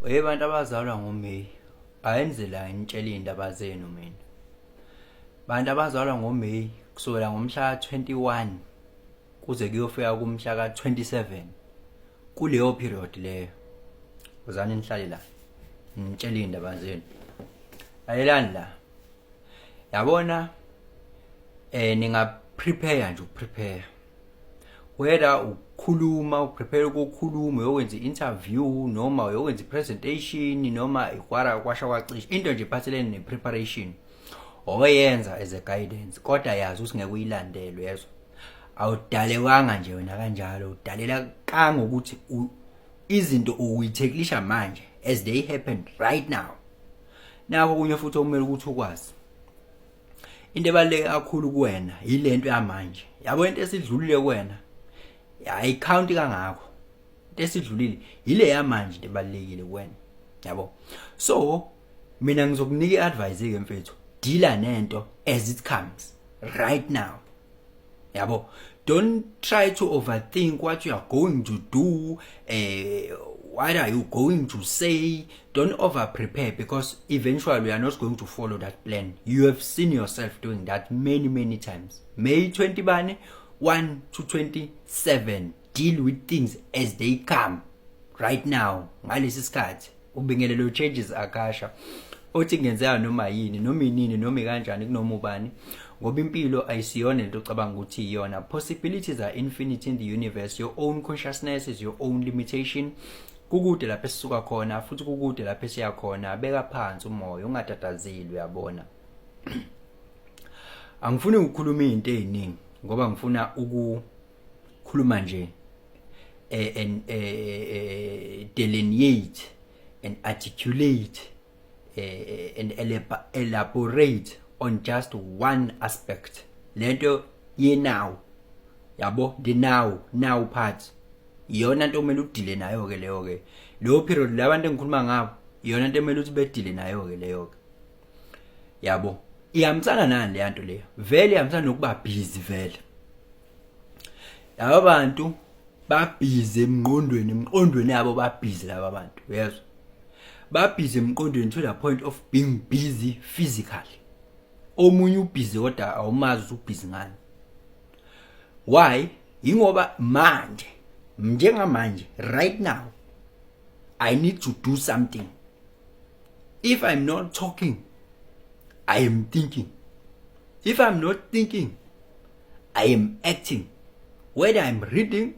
Hey bantu abazalwa ngoMay, ayenze la ngitshela izindaba zenu mina. Bantu abazalwa ngoMay kusukela ngomhla ka-21 kuze kuyofika kumhla ka-27 kuleyo period leyo. Wozani nihlale la. Ngitshela izindaba zenu. Lalelani la. Yabona ninga prepare nje ukuprepare. Whether ukukhuluma, uprepare ukukhuluma, uyokwenza i-interview noma uyokwenza i-presentation noma ikwara kwasha kwacisha, into nje iphathelene ne-preparation oyenza as a guidance, kodwa yazi ukuthi ngeke uyilandele, uyezwa? Awudalewanga nje wena kanjalo, udalela kangokuthi izinto uyitheklisha manje as they happen right now. Nakho okunye futhi okumele ukuthi ukwazi, into ebaluleke kakhulu kuwena yilento yamanje, yabo. Into esidlulile kuwena ayikhawunti kangakho. Into esidlulile yile yamanje, into ebalulekile kuwena, yabo. So mina ngizokunika i-advice ke mfethu, deala nento as it comes right now, yabo. Don't try to overthink what you are going to do, what are you going to say. Don't over prepare, because eventually you are not going to follow that plan. You have seen yourself doing that many, many times. May 20 bane 1 to 27, deal with things as they come right now. Ngalesi sikhathi ubingelelo changes akasha othi kungenzeka noma yini, noma inini, noma kanjani, kunoma ubani, ngoba impilo ayisiyona lento ocabanga ukuthi iyona. Possibilities are infinite in the universe. Your own consciousness is your own limitation. Kukude lapho esisuka khona futhi kukude lapho esiya khona. Beka phansi umoya, ungatatazeli, uyabona. Angifuni ukukhuluma izinto eziningi ngoba ngifuna ukukhuluma nje and delineate and articulate and elaborate on just one aspect, lento ye now, yabo, the now now part. Iyona nto okumele udile nayo ke leyo ke, leyo period labantu engikhuluma ngabo, iyona nto emele ukuthi bedile nayo ke leyo ke, yabo. Ihambisana nani le nto leyo? Vele ihambisana nokuba busy. Vele laba bantu babhizi emqondweni, emqondweni yabo babhizi laba bantu, uyezwa? Babhizi emqondweni to the point of being busy physically. Omunye ubhizi kodwa awumazi ukuthi ubhizi ngani. Why? Ingoba manje, njengamanje, right now I need to do something. If I'm not talking, I am thinking. If I'm not thinking, I am acting. Whether I'm reading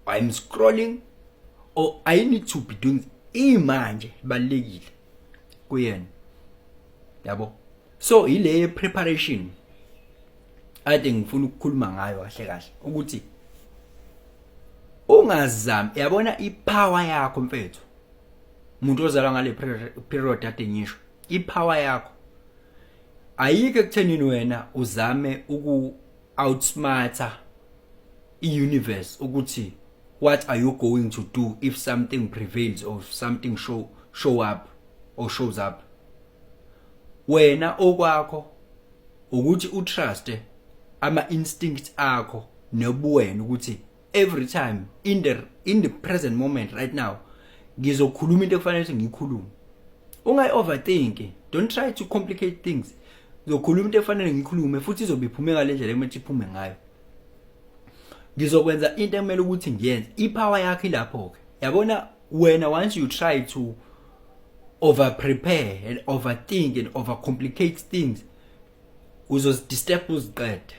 or I'm scrolling or I need to be doing, imanje balekile kuyena, yabo. So ile preparation ade ngifuna ukukhuluma ngayo kahle kahle ukuthi ungazami, yabona, ipower yakho mfethu, umuntu ozalwa ngale period ade ngisho, ipower yakho ayikho ekuthenini wena uzame uku outsmarta i-universe ukuthi what are you going to do if something prevails or something show up or shows up. Wena okwakho ukuthi utrust ama instincts akho nobuwena ukuthi every time in the present moment, right now, ngizokhuluma into ekufanele ukuthi ngiyikhulume. Ungayi overthink, don't try to complicate things. Ngizokhuluma into efanele ngikhulume futhi izobe iphume ngale ndlela ekumele iphume ngayo. Ngizokwenza into ekumele ukuthi ngiyenze. Ipower yakho ilapho ke, yabona. Wena once you try to over prepare and overthink and overcomplicate things, uzozidisturb uziqede.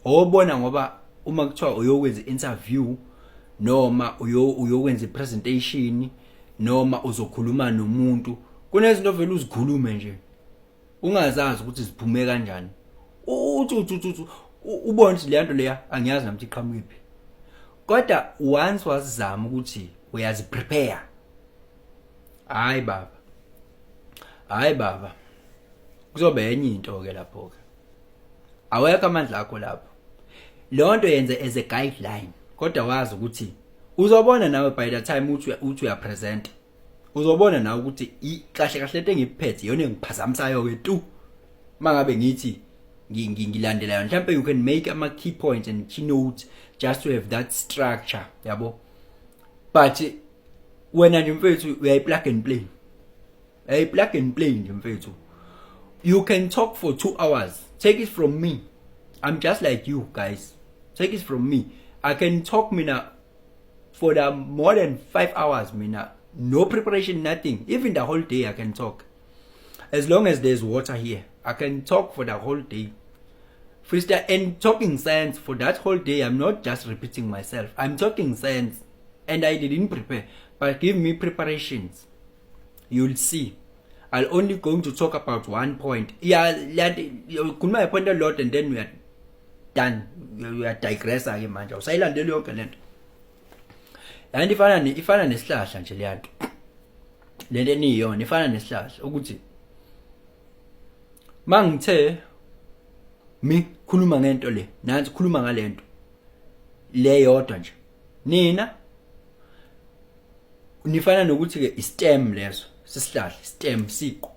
Obona ngoba uma kuthiwa uyokwenza interview noma uyokwenza ipresentation noma uzokhuluma nomuntu, kunezinto vele uzikhulume nje ungazazi ukuthi ziphume kanjani. Uthi ubone ukuthi le nto leya angiyazi nami ukuthi iqhamuka iphi, kodwa once wazama ukuthi uyaziprepare, hayi baba, hayi baba, kuzobe enye into ke lapho ke. Awekho amandla akho lapho. Leyo nto yenze as a guideline, kodwa wazi ukuthi uzobona nawe by the time uthi uyapresent, uzobona nawe ukuthi kahle kahle lento engiphethe iyona engiphazamisayo ke tu. Mangabe ngithi ngilandela yona, mhlawumbe you can make ama key points and keynotes just to have that structure, yabo, but Wena nje mfethu uyayi plug and play, uyayi plug and play nje mfethu. You can talk for 2 hours. Take it from me, I'm just like you guys. Take it from me, I can talk mina for the more than 5 hours mina, no preparation, nothing. Even the whole day I can talk. As long as there's water here, I can talk for the whole day, freestyle and talking sense for that whole day. I'm not just repeating myself, I'm talking sense, and I didn't prepare. But give me preparations, you'll see I'll only going to talk about one point. Yeah, khuluma point a lot and then we are done. We are digress ke manje, awusayilandeli yonke lento. Yanti ifana nesihlahla nje leyanto. Lento eniyona ifana nesihlahla ukuthi mangithe mi khuluma ngento le, nansi khuluma ngalento le yodwa nje. Nina nifana nokuthi ke istem leso sesihlahla, stem, siqu.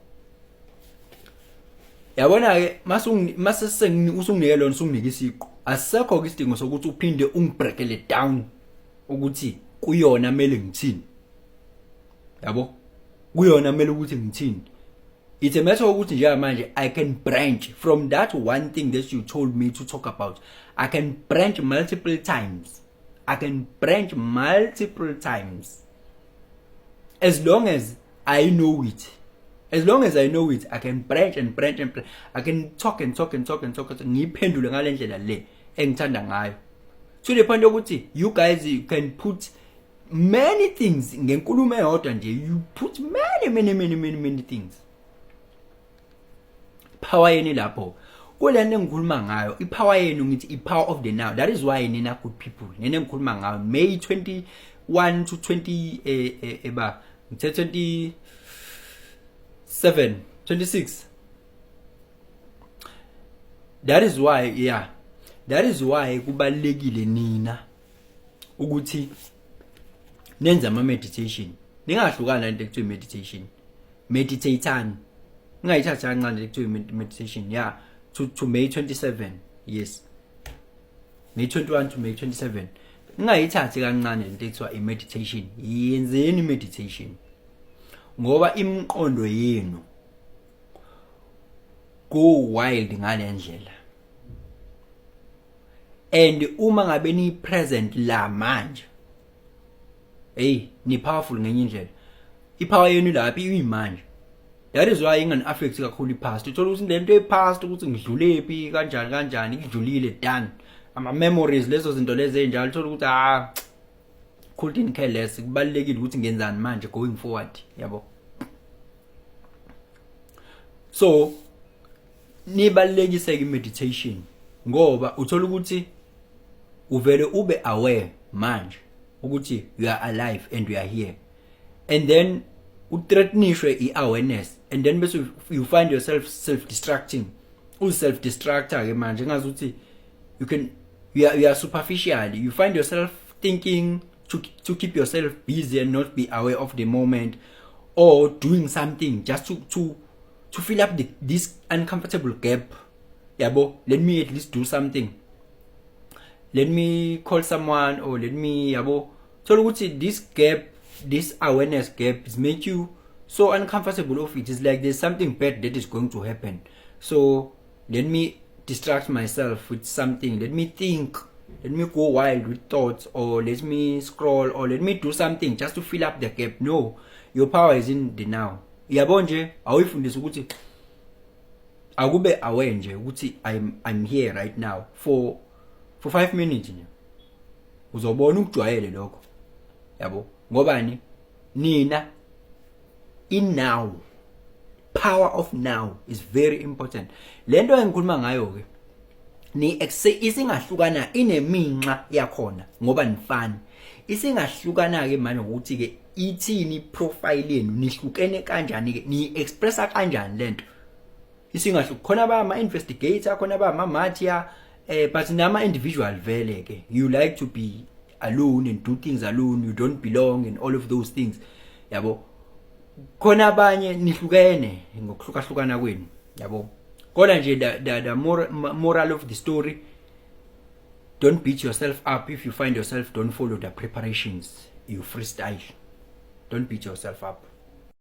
Yabona ke, mase usunginike lona, usunginike isiqu, asisekho ke isidingo sokuthi uphinde ungibreakele down ukuthi kuyona kumele ngithini. Yabo, kuyona kumele ukuthi ngithini. It's a matter ukuthi njengamanje I can branch from that one thing that you told me to talk about. I can branch multiple times, I can branch multiple times as long as I know it. As long as I know it, I can branch and branch and branch. I can talk and talk and talk and talk, ngiyiphendule ngale ndlela le engithanda ngayo, to the point yokuthi you guys, you can put many things ngenkulumo eyodwa nje. You put many, many, many, many, many things. Power yeni lapho kulento engikhuluma ngayo, ipower yenu ngithi i-power of the now. That is why nina good people, nina engikhuluma ngayo, May 21 to 20 eba ngithe 27, 26. That is why, yeah, that is why kubalekile nina ukuthi nenze ama meditation. Ningahlukana lento ekuthiwa meditation. Meditateani, ningayithathi kancane ekuthiwa meditation. Yeah, to May 27. Yes, May 21 to May 27. Ningayithathi kancane lento ekuthiwa i-meditation. Yenzeni i-meditation ngoba imiqondo yenu go wild ngale ndlela, and uma ngabe ni present la manje, hey, ni powerful ngenye indlela. Ipower yenu lapha iyimanje. That is why ingani affect kakhulu ipast. Uthola ukuthi lento epast, ukuthi ngidlulephi, kanjani kanjani, kudlulile, done. Ama memories, lezo zinto lezi ezinjalo, uthola ukuthi ah, couldn't care less. Kubalekile ukuthi ngenzani manje going forward, yabo. So nibalekise ke meditation ngoba uthola ukuthi uvele ube aware manje ukuthi you are alive and you are here, and then uthreatenishwe i-awareness, and then bese you find yourself self destructing, u-self destructor ke manje ngazuthi you are superficial. You find yourself thinking to keep yourself busy and not be aware of the moment, or doing something just to fill up this uncomfortable gap, yabo. Let me at least do something, let me call someone, or let me, yabo, thola ukuthi this gap, this awareness gap is make you so uncomfortable of it. It's like there's something bad that is going to happen, so let me distract myself with something. Let me think, let me go wild with thoughts, or let me scroll, or let me do something just to fill up the gap. No, your power is in the now, yabo nje. Awuyifundise ukuthi akube aware nje ukuthi I'm here right now for 5 minutes nje, uzobona ukujwayele lokho, yabo. Ngobani nina in now, power of now is very important. Lento engikhuluma ngayo ke ni isingahlukana, ineminxa yakhona ngoba nifani. Isingahlukana ke manje ukuthi ke ithini profile yenu, nihlukene kanjani ke, ni expressa kanjani lento. Isingahluka khona ba investigator, khona ba ama martyr, but nama individual vele ke. You like to be alone and do things alone. You don't belong and all of those things, yabo. Khona abanye nihlukene ngokuhlukahlukana kwenu, yabo. Kodwa nje the moral of the story, don't beat yourself up if you find yourself don't follow the preparations. You freestyle. Don't beat yourself up.